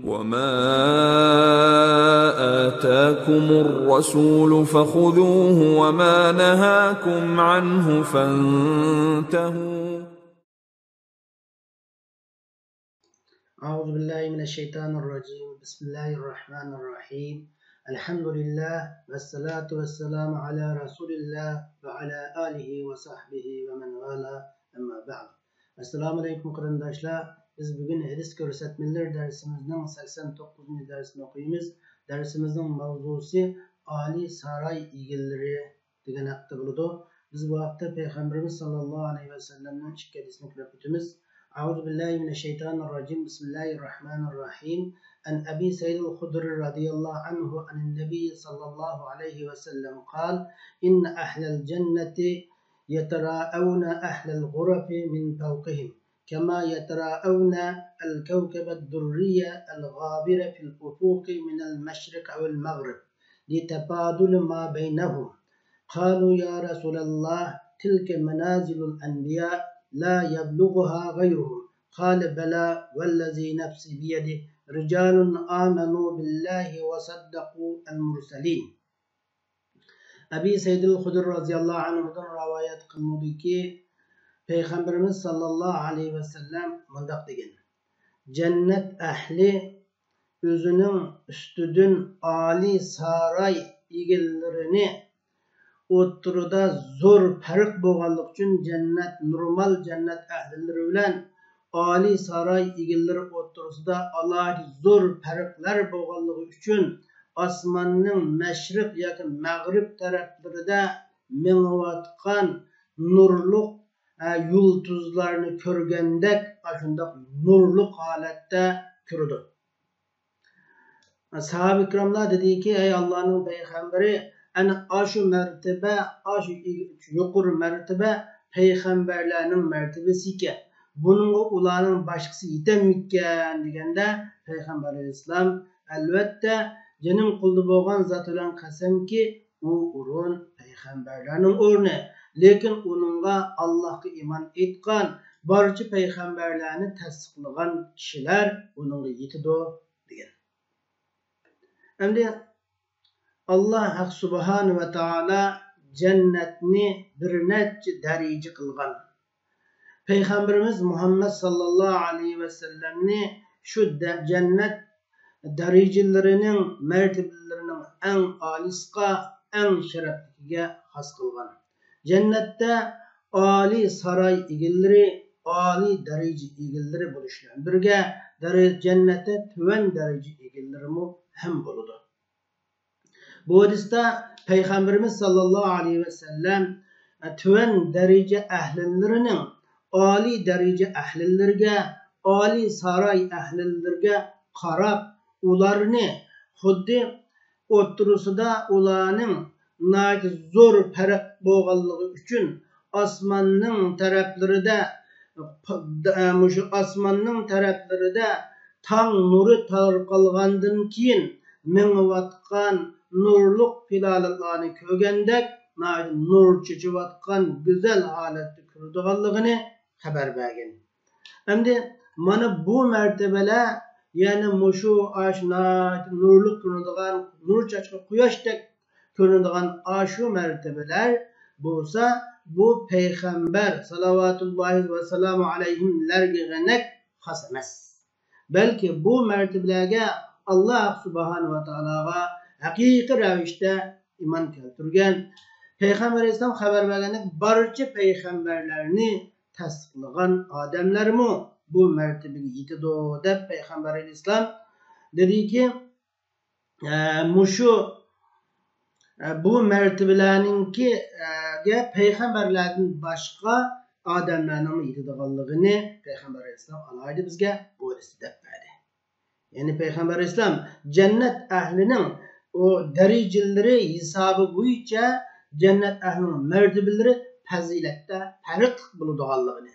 وما آتاكم الرسول فخذوه وما نهاكم عنه فانتهوا. أعوذ بالله من الشيطان الرجيم. بسم الله الرحمن الرحيم. الحمد لله والصلاة والسلام على رسول الله وعلى آله وصحبه ومن والاه. أما بعد. Assalamu alaykum qarindoshlar. Biz bugun hadis ko'rsatmalar darsimizning 89 darsini o'qiymiz. Darsimizning mavzusi oliy saroy egalari degan haqda bo'ladi. Biz bu haqda Payg'ambarimiz sallallohu alayhi vasallamning ikki hadisini ko'rib o'tamiz. A'udhu billahi minash-shaytonir rojim. Bismillahir-rohmanir-rohim. An Abi Said al-Khudri radhiyallohu anhu anin-nabiy sallallohu alayhi vasallam qala: "Inna ahlal jannati yatara'awna ahlal ghurafi min fawqihim كما يتراءون الكوكب الدرية الغابرة في الأفق من المشرق أو المغرب لتفاضل ما بينهم. قالوا يا رسول الله تلك منازل الأنبياء لا يبلغها غيرهم. قال بلى والذي نفسي بيده رجال آمنوا بالله وصدقوا المرسلين. أبي سيد الخدر رضي الله عنه رواية قلنودiki Peygamberimiz sallallahu aleyhi ve sellem mundaq degan: Cennet ahli o'zining üstüdün oliy saroy egillarini o'ttirida zo'r farq bo'lganligi uchun jannat normal jannat ahllari bilan oliy saroy egillari o'ttirisida alohida zo'r farqlar bo'lganligi uchun osmonning mashriq yoki mag'rib taraflarida mingayotgan nurliq yulduzlarni ko'rgandek shundoq nurliq holatda ko'rdi. Sahoba ikromlar dediki: ey Allohning payg'ambari, ana shu martaba, shu yuqori martaba payg'ambarlarning martabasi ekan. Buningga ularning boshqasi yetamikan deganda payg'ambar alayhissalom albatta jinim qo'lda bo'lgan zot bilan qasamki, u o'rin payg'ambarlarning o'rni. Lekin uningga Allohga iymon etgan barcha payg'ambarlarni tasdiqlagan kishilar uningga yetadi degan. Endi Alloh haq subhanahu va taolo jannatni bir necha daraja qilgan. Payg'ambarimiz Muhammad sallallohu alayhi vasallamni shu jannat darajalarining martabalarining eng olisiga, eng sharafligiga xos qilgan. Cennette oliy saroy egallari, oliy daraja egallari bo'lishi bilan birga jannatda tuvan daraja egallarimi ham bo'ladi. Bu hadisda Payg'ambarimiz sallallohu alayhi vasallam tuvan daraja ahllarining oliy daraja ahllariga, oliy saroy ahllariga qarab ularni xuddi o'ttirisida ularning zo'r farq bo'lganligi uchun osmonning taraflarida shu osmonning taraflarida tong nuri tarqalgandan keyin mingayotgan nurliq hilolatlarni ko'rgandek nur chechayotgan go'zal holatda ko'radiganligini xabar bergan. Endi mana bu martabalar, ya'ni mushu nurliq ko'rinadigan, nur chachgan quyoshdek ko'rinadigan shu martabalar bo'lsa, bu payg'ambar salovatullohi va salamu alayhimlarga xos emas. Balki bu martabalarga Alloh subhanahu va taologa haqiqiy ravishda iymon keltirgan, payg'ambar alayhissalom xabar bergandek barcha payg'ambarlarni tasdiqlagan odamlarmi bu martabaga yetadi deb payg'ambar alayhissalom dediki, mushu bu martabalarninki payg'ambarlardan boshqa odamlarning yetadiganligini payg'ambar alayhissalom alohida bizga bu hadisda deb berdi. Ya'ni payg'ambar alayhissalom jannat ahlining o darajalari hisobi bo'yicha jannat ahlining martabalari fazilatda farq bo'ladiganligini,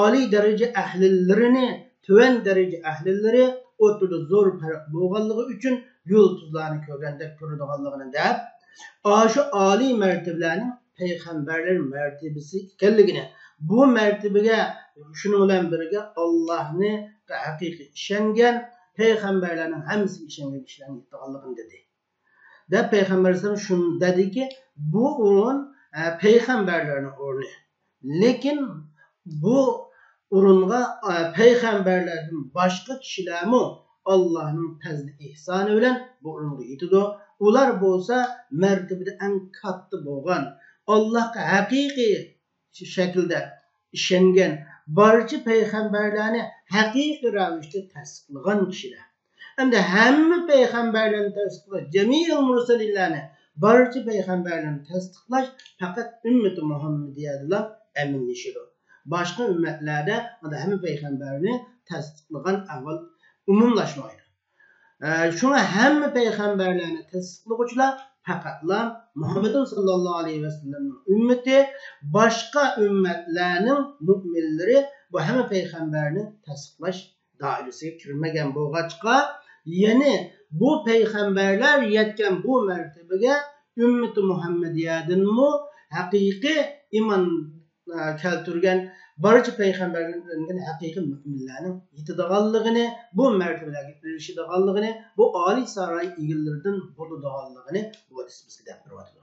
oliy daraja ahlilarini tuvan daraja ahlilari o'rtada zo'r farq bo'lganligi uchun yulduzlarni ko'rgandek ko'radiganligini deb shu oliy martabalarning payg'ambarlar martabasi ekanligini, bu martabaga shuning bilan birga Allohni haqiqiy ishongan payg'ambarlarning hammasiga ishongan kishilarning yetadiganligini dedi. Deb payg'ambar alayhissalom shuni dediki, bu o'rin payg'ambarlarning o'rni. Lekin bu o'ringa payg'ambarlardan boshqa kishilarmi Allohning fazli ihsoni bilan bu o'ringa yetadi. Ular bo'lsa martabada eng katta bo'lgan, Allohga haqiqiy shaklda ishongan, barcha payg'ambarlarni haqiqiy ravishda tasdiqlagan kishilar. Endi hamma payg'ambarlarni tasdiqlash, jamiil mursallarni, barcha payg'ambarlarni tasdiqlash faqat ummati Muhammadiyada amillashadi. Boshqa ummatlarda hamma payg'ambarni tasdiqlagan avval umumlashmaydi. Shunga hamma payg'ambarlarni tasdiqlovchilar faqatla Muhammad sallallohu alayhi vasallamning ummati, boshqa ummatlarning mu'minlari bu hamma payg'ambarni tasdiqlash doirasiga kirmagan bo'lg'achqa, ya'ni bu payg'ambarlar yetgan bu martabaga ummati Muhammadiyadanmi haqiqiy iymon keltirgan barcha payg'ambarlarning haqiqiy mu'minlarning yetadiganligini, bu martabalarga erishadiganligini, bu oliy saroy egalaridan bo'ladiganligini bu hadis bizga deb beryapti.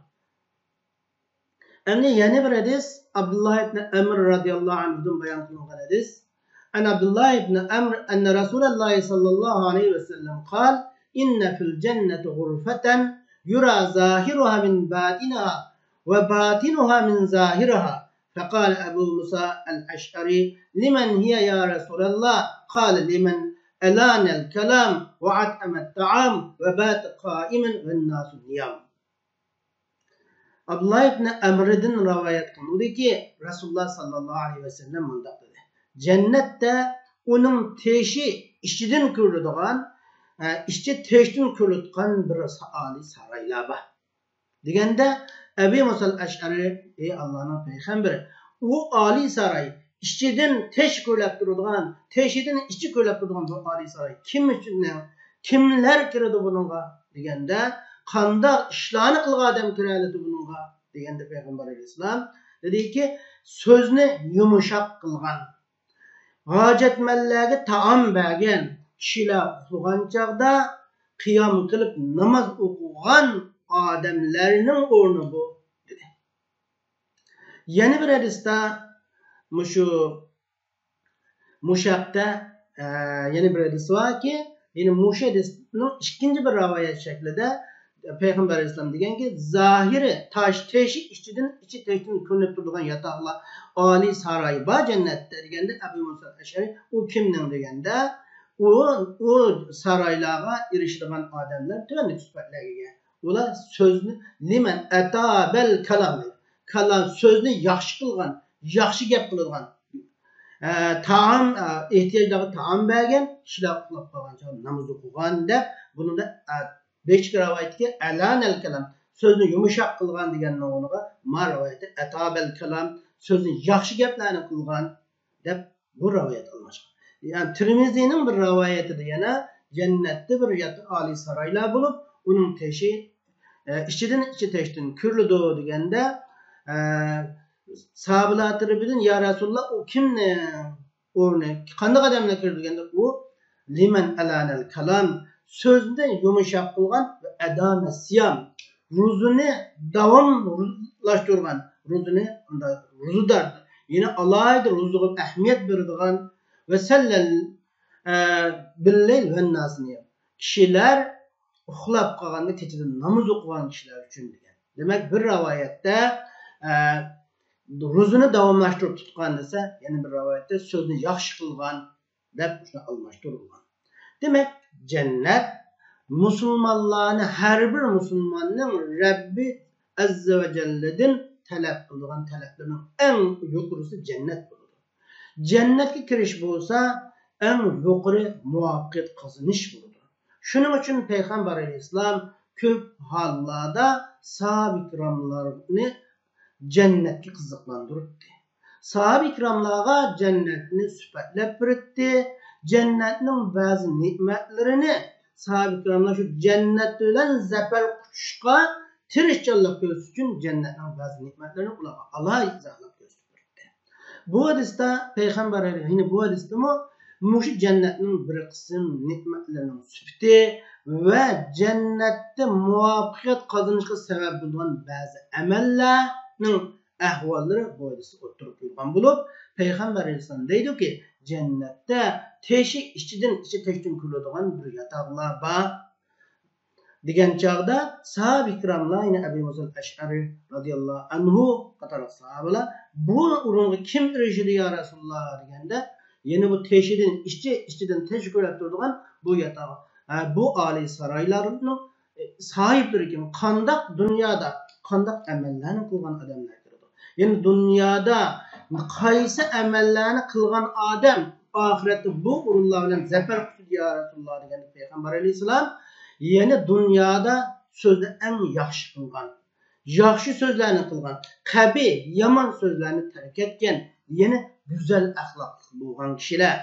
Endi yana bir hadis Abdulloh ibn Amr radhiyallohu anhudan bayon qilingan hadis. An Abdulloh ibn Amr anna Rasululloh sallallohu alayhi vasallam qol: "Inna fil jannati ghurfatan yura zahiruha min batiniha va batinuha min zahiriha." فقال أبو موسى الأشعري: لمن هي يا رسول الله؟ قال: لمن ألان الكلام وأطعم الطعام وبات قائما والناس نيام. Abdullah ibn Amr'dan rivayet qilindiki, Rasululloh sallallohu alayhi vasallam mundaq dedi: Cennette onun teşi içiden ko'riladigan, içi teşten ko'rilgan bir oliy saraylar bor. Deganda Ebu Musa al-Ash'ari: ey Allohning payg'ambari, u oliy saroy ichidan tesh ko'rlab turadigan, teshidan ichi ko'rlab turadigan bu oliy saroy kim uchun, kimlar kiradi buningga deganda, qandoq ishlarni qilgan odam kiradi buningga deganda payg'ambar alayhissalom dediki, so'zni yumshoq qilgan, hojatmanlarga taom bergan, kishilar uxlagan chog'da qiyom qilib namoz o'qigan odamlarning o'rni bu dedi. Yana bir hadisda mushu mushaqda yana bir hadis borki, ya'ni mushu hadisning ikkinchi bir rivoyat shaklida payg'ambar alayhissalom deganki, zahiri tosh teshik ichidan ichi teshikdan ko'rinib turadigan yotoqlar oliy saroy bor jannatda deganda Abu Musa Ash'ari u kimning deganda, u saroylarga erishadigan odamlar tuvanli sifatlarga ega. Ular so'zni liman atabal kalam, kalam so'zni yaxshi qilgan, yaxshi gap qiladigan, taom ehtiyojlarga taom bergan, kishilar uxlab qolgan chog'da namoz o'qigan deb buni da 5 rivoyatga alanal kalam so'zni yumshoq qilgan deganning o'rniga ma rivoyati atabal kalam so'zni yaxshi gaplarni qilgan deb bu rivoyat almashgan. Ya'ni Termiziyning bir rivoyatida yana jannatda bir oliy saroylar bo'lib, uning teshi ichidan ichi teshdan ko'riladi deganda sahobalar tarafidan ya Rasululloh u kimni o'rni, qanday odamlar kirdi deganda, u liman alanal kalam so'zni yumshoq qilgan va adama siyam ruzini davomlashtirgan, ruzini ruzidor, ya'ni alohida ruziga ahamiyat beradigan va sallal billayl va nasni kishilar uxlab qolganda kechada namoz o'qigan kishilar uchun degan. Demak, bir rivoyatda ruzini davomlashtirib tutgan desa, yana bir rivoyatda so'zni yaxshi qilgan deb shuni almashtirilgan. Demak, jannat musulmonlarni, har bir musulmonning Rabbi azza va jalladan talab qilgan talablarning eng yuqorisi jannat bo'ladi. Jannatga kirish bo'lsa, eng yuqori muvaffaqiyat qozonish bo'ladi. Shuning uchun payg'ambar alayhissalom ko'p hollarda sahoba ikromlarni jannatga qiziqlantiribdi. Sahoba ikromlarga jannatni sifatlab beribdi. Jannatning ba'zi ne'matlarini sahoba ikromlar shu jannat bilan zafar quchishga tirishchanlik ko'rsatish uchun jannatning ba'zi ne'matlarini ularga alohida izohlab ko'rsatib beribdi. Bu hadisda payg'ambar alayhi bu hadisdami Muşu cennetning bir qism ne'matlarning sifati va cennetda muvaffaqiyat qozonishga sabab bo'lgan ba'zi amallarning ahvollari bu hadisda o'tirib qo'yilgan bo'lib, Payg'ambar alayhissalom deydiki, cennetda teshi ichidan ichi teshdan ko'riladigan bir yotoqlar bor degan chog'da sahoba ikromlar, ya'ni Abu Musa Ash'ari radhiyallohu anhu qatorli sahobalar bu o'ringa kim erishadi ya Rasululloh deganda, yana bu teshidan ichi ichidan tesh ko'rib turadigan bu yotoq, bu oliy saroylarning sahiblari kim, qandoq dunyoda qandoq amallarni qilgan odamlar kiradi, ya'ni dunyoda qaysi amallarni qilgan odam oxiratda bu o'rinlar bilan zafar quchadi ya Rasululloh deganda, Payg'ambar alayhissalom yana dunyoda so'zni eng yaxshi qilgan, yaxshi so'zlarni qilgan, qabih yomon so'zlarni tark etgan, yana güzel axloqli bo'lgan kishilar,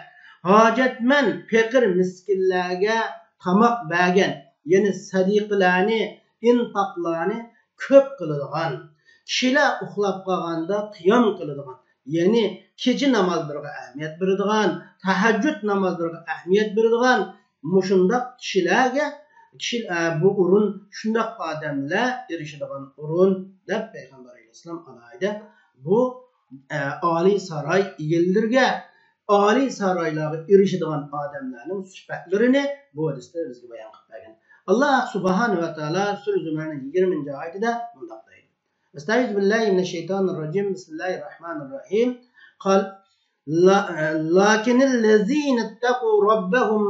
hojatman faqir miskinlarga tomoq bergan, yana sadiqlarni, infoqlarni ko'p qiladigan, kishilar uxlab qolganda qiyom qiladigan, ya'ni kecha namozlariga ahamiyat beradigan, tahajjud namozlariga ahamiyat beradigan mushundaq kishilarga bu o'rin shundoq odamlar erishadigan o'rin deb Payg'ambar alayhissalom alohida bu oliy saroy egalariga, oliy saroylarga erishadigan odamlarning sifatlarini bu hadisda bizga bayon qilib bergan. Alloh subhanahu va taolo sura Zumarning 20-oyatida mundoq deydi: Estaizu billahi mineşşeytanirracim. Bismillahirrahmanirrahim. Qal lakinillezine ittaqu rabbahum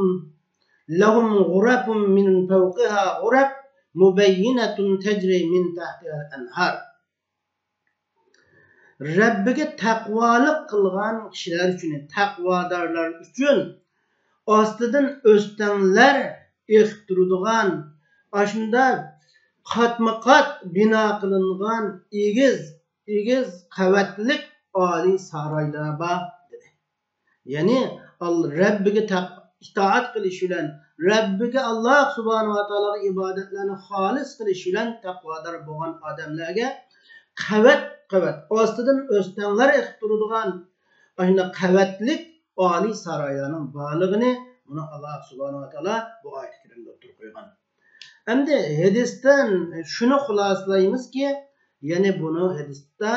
lahum ghurafun min fawqiha ghuraf mubayyinatun tecri min tahtiha'l anhar. Rabbiga taqvolik qilgan kishilar uchun, taqvodorlar uchun ostidan o'stanglar eqib turadigan, ashunda qatma-qat bino qilingan egiz egiz qavatlik oliy saroylar bor dedi. Ya'ni Rabbiga itoat qilish bilan, Rabbiga Alloh subhanahu va taologa ibodatlarni xolis qilish bilan taqvodor bo'lgan odamlarga qavat qavat ostidan o'stanglar eqib turadigan ana qavatlik oliy saroylarning borlig'ini buni Alloh subhanahu va taolo bu oyat karimda o'tirib qo'ygan. Endi hadisdan shuni xulosalaymizki, ya'ni buni hadisda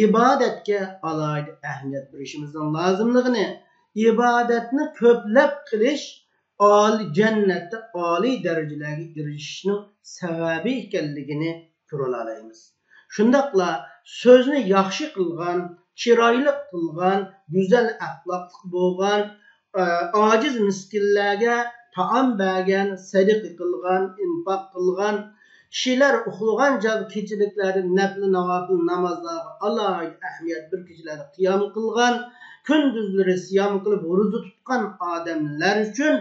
ibodatga alohida ahamiyat berishimizning lozimligini, ibodatni ko'plab qilish oliy jannatda oliy darajalarga erishishning sababi ekanligini ko'ra olamiz. Shundoqla so'zni yaxshi qilgan, chiroyli qilgan, go'zal axloqli bo'lgan, ojiz miskinlarga taom bergan, sadaqa qilgan, infoq qilgan, kishilar uxlagan joy kechaliklarda nafli navofil namozlarga alohida ahamiyat bir kechalarda qiyom qilgan, kunduzlari siyom qilib ro'za tutgan odamlar uchun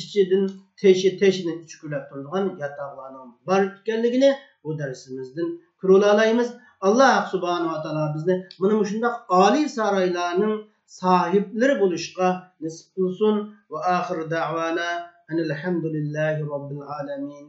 ichidan teshi teshidan ichi kulab turadigan yotoqlarning bor ekanligini bu darsimizdan ko'ra olamiz. Alloh subhanahu va taolo bizni mana shundoq oliy saroylarning sahiblari bo'lishga nasib qilsin. Va oxir da'vana alhamdulillahi robbil alamin.